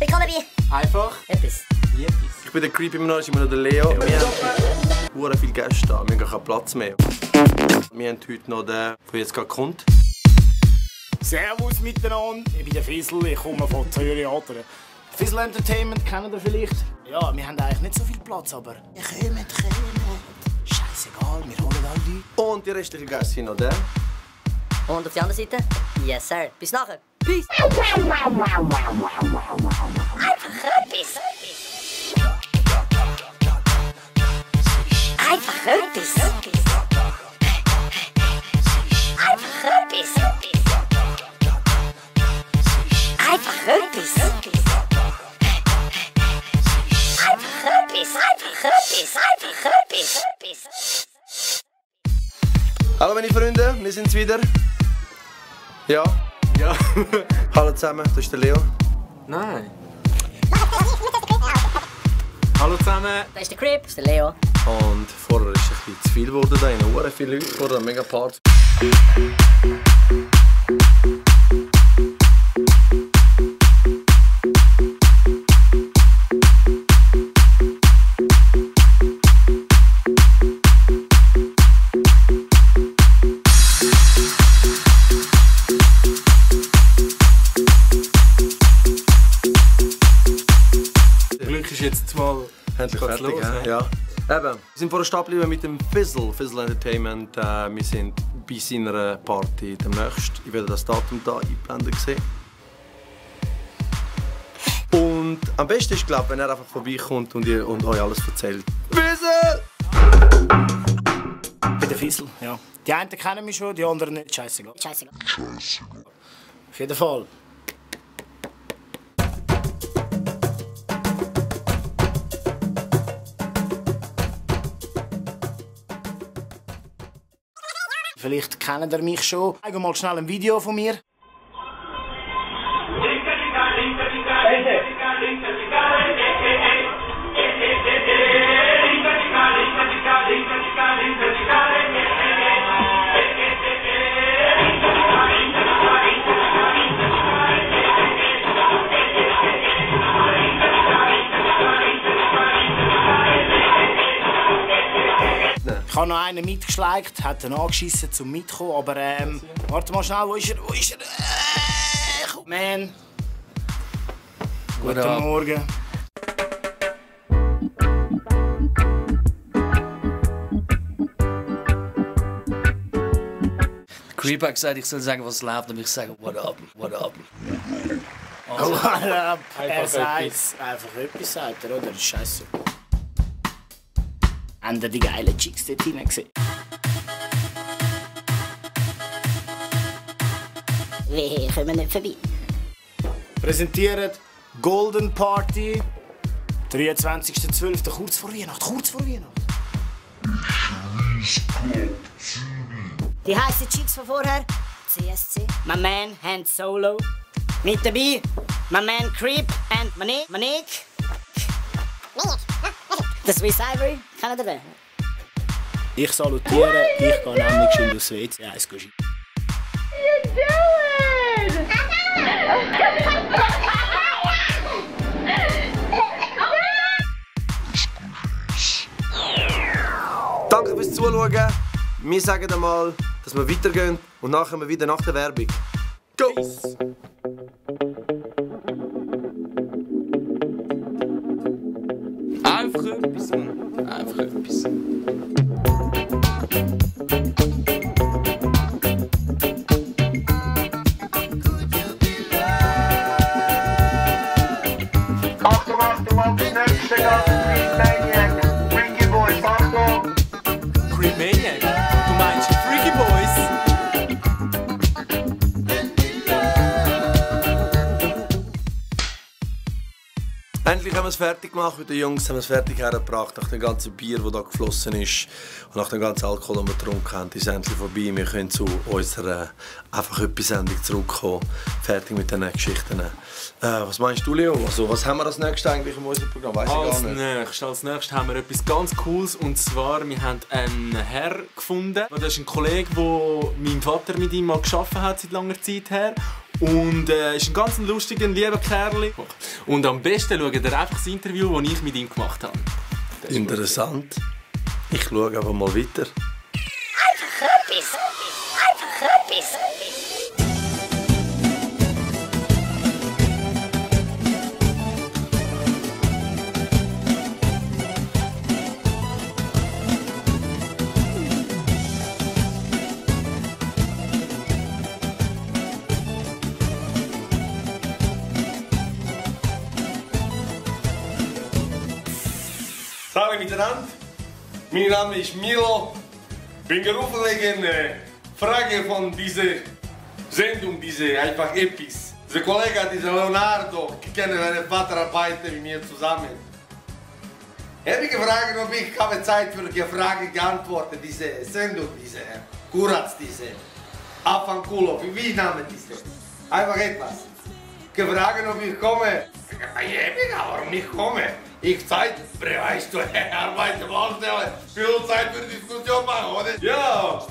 Willkommen bei... Einfach Etwas. Ich bin der Creepy immer noch der Leo. Wir haben viele Gäste da, wir haben keinen Platz mehr. Wir haben heute noch den, der jetzt gerade kommt. Servus miteinander, ich bin der Fizzle, ich komme von Zürich, oder? Fizzle Entertainment, kennt ihr vielleicht? Ja, wir haben eigentlich nicht so viel Platz, aber... Kommt. Scheißegal, wir holen all die. Und die restlichen Gäste sind noch der. Und auf die andere Seite? Yes, sir. Bis nachher. Peace. Einfach etwas. Einfach etwas. Einfach etwas. Einfach etwas. Einfach etwas. Hallo meine Freunde, wir sind's wieder. Ja. Ja. Hallo zusammen, das ist der Leo. Nein. Hallo zusammen. Das ist der Creep, das ist der Leo. Und vorher ist es ein bisschen zu viel geworden, da sind noch viele Leute geworden, mega Party. Glück ist jetzt mal Endlich geht's fertig, los, ja. Eben, wir sind vorher stehen geblieben mit dem Fizzle Entertainment. Wir sind bei seiner Party demnächst. Ich werde das Datum hier einblenden sehen. Und am besten ist, glaube ich, wenn er einfach vorbeikommt und euch alles erzählt. Fizzle! Ich bin der Fizzle, ja. Die einen kennen mich schon, die anderen nicht. Scheißegal. Scheißegal. Auf jeden Fall. Vielleicht kennt ihr mich schon. Zeig mal schnell ein Video von mir. Ich habe noch einen mitgeschleicht, hat ihn angeschissen zum Mitkommen, aber warte mal schnell, wo ist er? Man. Guten Morgen. Creep hat gesagt, ich soll sagen, was läuft, und ich sage, what up, what up. Also, er sagt einfach etwas, sagt er, oder? Das ist scheiße. Habt ihr die geilen Chicks dort hinein gesehen? Wir kommen nicht vorbei. Präsentiert Golden Party, 23.12. kurz vor Weihnachten. Die heissen Chicks von vorher, CSC. My man Han Solo. Mit dabei, my man Creep and Manik. Der Swiss Ivory, kennt ihr den? Ich salutiere, ich gehe nämlich schon aus WC 1 gehen. You doing? Danke fürs Zuschauen. Wir sagen einmal, dass wir weitergehen und nachher wir wieder nach der Werbung. Go! Einfach etwas, Mann. Einfach etwas. Achtung, das nächste Gast, Creep Maniac. Freaky Boys, Achtung! Creep Maniac? Du meinst Freaky Boys? Endlich haben wir es fertig gemacht mit den Jungs, haben wir es fertig hergebracht. Nach dem ganzen Bier, das hier geflossen ist und nach dem ganzen Alkohol, den wir getrunken haben, ist es endlich vorbei. Wir können zu unserer einfach etwas Sendung zurückkommen. Fertig mit diesen Geschichten. Was meinst du, Leo? Also, was haben wir als nächstes eigentlich in unserem Programm? Weiss ich gar nicht. Als nächstes haben wir etwas ganz Cooles. Und zwar, wir haben einen Herr gefunden. Das ist ein Kollege, der mein Vater mit ihm mal gearbeitet hat, seit langer Zeit her. Und ist ein ganz lustiger, lieber Kerl. Und am besten schaut ihr einfach das Interview, das ich mit ihm gemacht habe. Interessant. Ich schaue aber mal weiter. Einfach etwas. Einfach etwas. Hallo miteinander, mein Name ist Milo. Bin gerufen wegen Frage von dieser Sendung, diese einfach Epis. Der Kollege, dieser Leonardo, ich kenne seinen Vater, arbeitet mit mir zusammen. Er hat mich gefragt, ob ich habe Zeit für die Frage geantwortet, diese Sendung, diese Kuratz, diese Afankulo, wie Name diese? Einfach etwas. Gefragt, ob ich komme. Ja, warum ich komme? Ich Zeit, weißt du, arbeite Baustelle, viel Zeit für Diskussion machen, oder? Ja,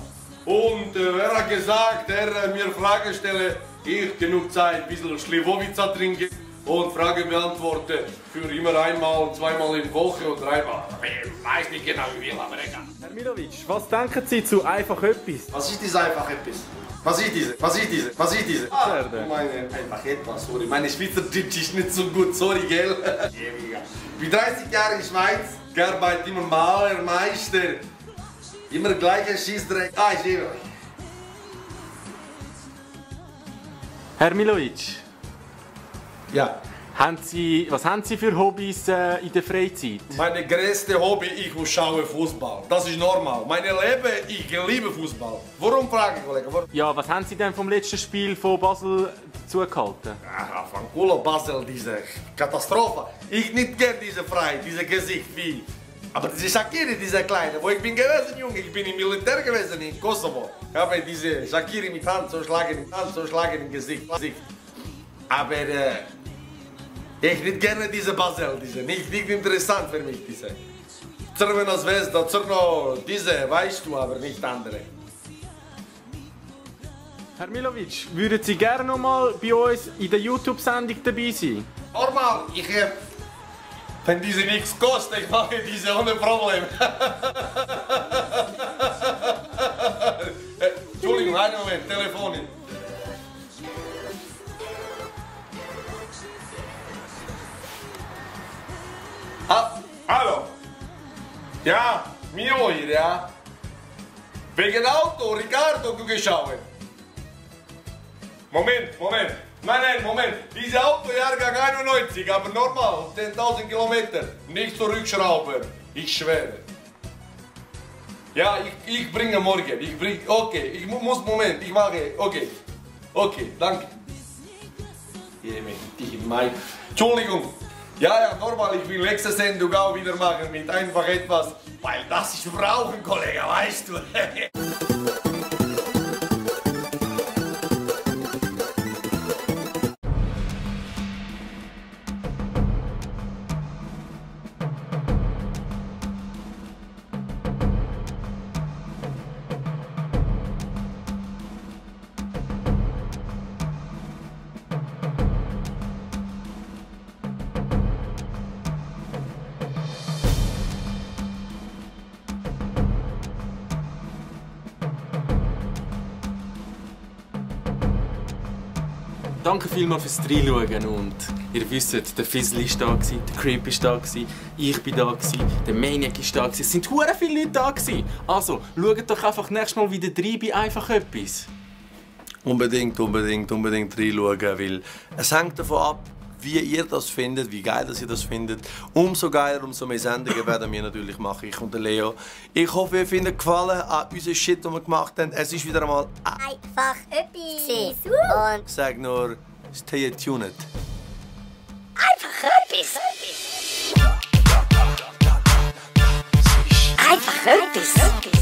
und er hat gesagt, er mir Fragen stelle, ich genug Zeit, ein bisschen Schliwowica trinke und Fragen beantworte für immer einmal, zweimal in der Woche und dreimal. Ich weiß nicht genau wie viel, aber egal. Herr Milovic, was denken Sie zu einfach etwas? Was ist diese einfach etwas? Was ist diese? Was ist diese? Was ist diese? Ah, meine einfach etwas, sorry. Meine Schweizerdeutsch ist nicht so gut, sorry, gell? Ich bin 30 Jahre in der Schweiz, gearbeitet immer Maler, Meister, immer gleicher Schießdreck. Ah, ich liebe euch. Herr Milovic, Ja. was haben Sie für Hobbys in der Freizeit? Meine größte Hobby, ich schaue Fußball. Das ist normal. Meine Leben, ich liebe Fußball. Warum frage ich, Kollege? Warum? Ja, was haben Sie denn vom letzten Spiel von Basel zugehalten? Ach, von Kulo Basel, diese Katastrophe. Ich nicht gern diese Frei, diese Gesicht wie. Aber diese Shakiri, diese Kleine, wo ich bin gewesen, Junge, ich bin im Militär gewesen in Kosovo. Ich habe diese Shakiri mit Hand so schlagen, im Gesicht. Aber ich nicht gerne diese Basel, diese nicht interessant für mich, diese. Crvena Zvezda, Crno, diese, weißt du, aber nicht andere. Herr Milovic, würden Sie gerne noch mal bei uns in der YouTube-Sendung dabei sein? Normal, wenn diese nichts kostet, ich mache diese ohne Problem. Entschuldigung, einen Moment, Telefonin. Hallo? Ja, Milo hier, ja? Wegen Auto, Ricardo, du geschaut. Moment. Nein, Moment. Dieses Auto, Jahrgang 91, aber normal, 10.000 Kilometer. Nicht zurückschrauben, ich schwöre. Ja, ich bringe morgen. Okay, ich muss, Moment, ich mache, okay, danke. Entschuldigung. Ja, normal, ich will nächste Sendung auch wieder machen mit einfach etwas, weil das ist Rauchen, Kollege, weißt du. Danke vielmals fürs Reinschauen und ihr wisst, der Fizzle war da, der Creep war da, ich war da, der Maniac war da, es sind hure viele Leute da. Also, schaut doch einfach nächstes Mal wieder rein bei einfach etwas. Unbedingt reinschauen, weil es hängt davon ab, wie ihr das findet, wie geil dass ihr das findet. Umso geiler, umso mehr Sendungen werden wir natürlich machen, ich und der Leo. Ich hoffe, ihr findet Gefallen an unserem Shit, den wir gemacht haben. Es ist wieder einmal Einfach etwas. Und ich sage nur, stay tuned. einfach etwas. Einfach etwas.